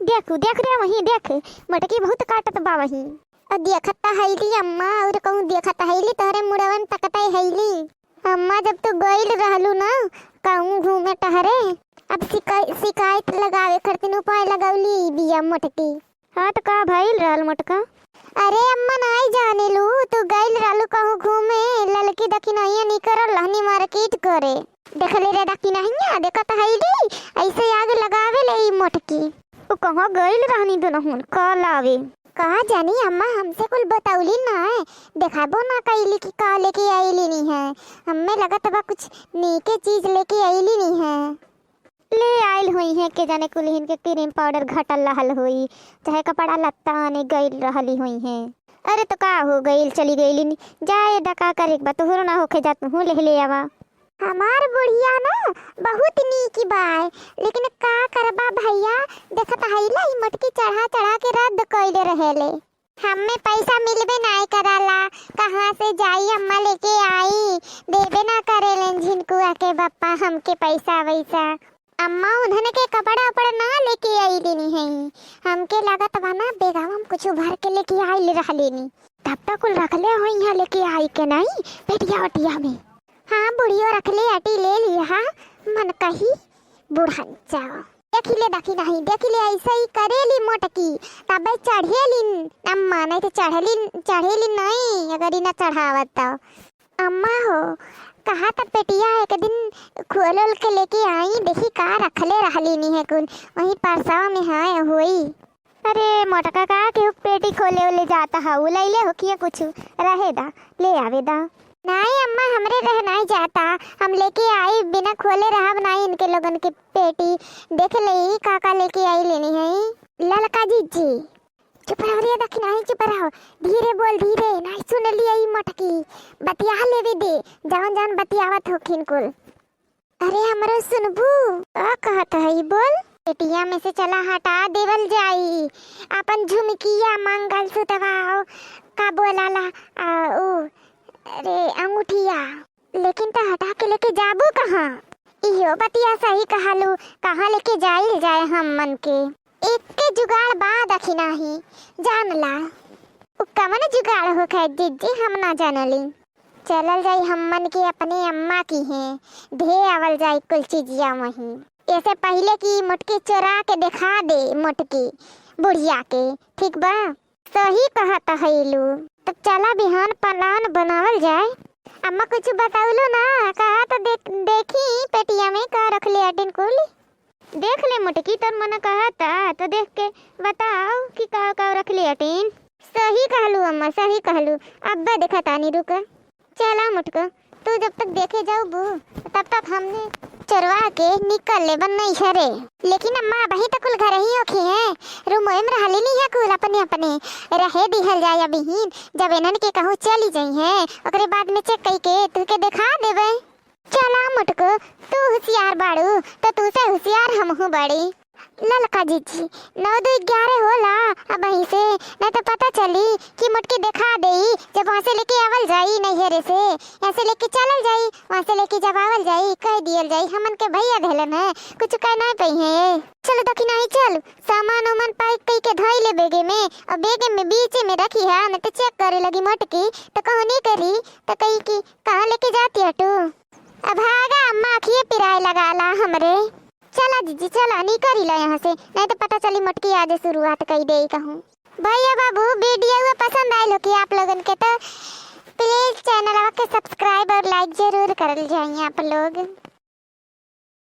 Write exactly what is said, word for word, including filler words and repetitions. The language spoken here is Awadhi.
देखू, देख रे वहीं देख, मोटकी बहुत काटत बा वहीं। अ देखत त हइली अम्मा, और कहूँ देखत हइली, तोहरे मुड़वन तकत हइली। अम्मा, जब तू गइल रहलू ना कहूँ घूमे टहरे, अब शिकाय-, शिकायत लगावे खातिर उपाय लगौली बिया मोटकी। हाँ, त का भइल रहल मोटका? अरे अम्मा, नाई जानेलू, तू गइल रहलू कहूँ घूमे, ललकी दखिनहिया निकरल रहनी मार्केट करे। देखले रे दखिनहिया, देखत हइली, ऐसे आग लगावे ले ई मोटकी। उ कहाँ गइल रहनी दुनहुन, का लावे? का जानी अम्मा, हमसे कुल बतौली ना है, देखाबो ना कइली कि का लेके आइली नी है। हमें लगत बा कुछ नीके चीज लेके आइली नी है। ले आइल होइहैं, के जाने कुलिहिन के cream powder घटल रहल होई, चाहे कपड़ा लत्ता आने गइल रहली होइहैं। अरे त का हो गइल, चली गइलिन, जाए दा, का करे के बा, तोहरो ना होखे जा, तुहू लेहले आवा। हमार बुढ़िया ना बहुत नीक बाय, लेकिन का करबा भइया, देखत हइला ई मोटकी चढ़ा चढ़ा के रद्द कइले रहेले। हम्मे पैसा मिलबे नाय कराला, कहाँ से जाई अम्मा लेके आई, देबे ना करेलेन झिनकुआ के बप्पा हमके पैसा वैसा। अम्मा उन्हन के कपड़ा उपड़ा ना लेके आइलिन हई, हमके लागत बा ना बेगावा में कुछ भर के लेके आइल रहलिन। तब तक कुल रखले होइहैं लेके आई के नाई पेटिया ओटिया में। हाँ, बुढ़ियो रखले अटी ले लिहा, मन कही बुढ़न जाओ। देखिले दखिनही, देखिले ऐसे ही करेली मोटकी, तबे चढ़ेली अम्मा, नहीं तो चढ़ेली, चढ़ेली नहीं, अगर ई ना चढ़ावत तो। अम्मा हो, कहा त पेटिया एक दिन खोल ओल के लेके आई, देखी का रखले रहली नी है कुल, वहीं परसवा में है होई। अरे मोटका, का केहू पेटी खोले ओले जाता है, उ लैले होखिए कुछ, रहे दा, ले आवे दा। नाई अम्मा, हमरे रह नाई जाता, हम लेके आई, बिना खोले रहब नाई इनके लोगन के पेटी। देख ले ई का का लेके आइलिन हई ललका जिज्जी। चुप रहो रे दखिनही, चुप रहो, धीरे बोल, धीरे, नाई सुन लिया ई मोटकी, बतिया लेवे दे, जवन जवन बतियावत होखिन कुल। अरे हमरो सुनबू? का कहत हई, बोल। पेटिया में से चला हटा देवल जाई अपन झुमकिया, मंगलसूत्रवा, और का बोलाला, आ, उ, अरे अंगूठिया। लेकिन त हटा के लेके जाबू कहाँ? इहो बतिया सही कहलू, कहाँ लेके जाइल जाए हमन के? एक के जुगाड़ बा दखिनही, जान ला। उ कवन जुगाड़ होखे जिज्जी, हम ना जानली। चलल जाई हमन के अपने अम्मा किहें, धे आवल जाई कुल चीजिया वहीं। ऐसे पहिले कि मोटकी चोरा के देखा दे मोटकी बुढ़िया के, ठीक बा? सही कहत हइलू। त चला बिहान plan बनावल जाए। अम्मा कुछ बतौलू ना, कहा त देख, देखी पेटिया में का रखले हटिन कुल। देख ले मोटकी, तोर मन कहता तो देख के बताओ कि का का रखले हटिन। सही कहलू अम्मा, सही कहलू। अब्बे देखा तानी, रुक। चला मोटका, तू जब तक देखे जाबू, तब तक हमने चोरवा के निकल लेबन नैहरे। लेकिन अम्मा, अबही त कुल घरे ही होखिहैं, रूमवे में रहली नी है कुल अपने अपने। रहे दिहल जाए अबहिन, जब इन्हन के कहूँ चली जइहैं, ओकरे बाद में check कइके तुहके देखा देबे। चला मोटको, तू हुसियार बाड़ू, त तूसे हुसियार हमहू बाड़ी। ललका जिज्जी, नौ दू ग्यारह होला, अबहीं से, नहीं त पता चली कि मोटकी देखा देई, जब वहाँ से लेके आवल जाई नैहरे से, यहाँ से लेके चलल जाई, वहाँ से लेके जब आवल जाई, कह दियल जाई, हमन के भैया देहलन है, कुछ कह नहीं पइहैं। चल दखिनही, चल, सामान उमान pack कइके धइले बेगे में, और बेगे में बीचे में रखिहा, नहीं त check करे लगी मोटकी, त कहूँ नहीं करी, त कही कि कहाँ लेके जाती हटू? अब भागा, अम्मा अखिए पिराए लगाला हमरे। चला जिज्जी, चला, निकरी ला यहाँ से, नहीं त पता चली मोटकी आज शुरुआत कई देई कहूँ। भैया बाबू, video पसंद आइल हो कि आप लोगन के, त please channel के subscribe और like जरूर करल जाई आप लोग।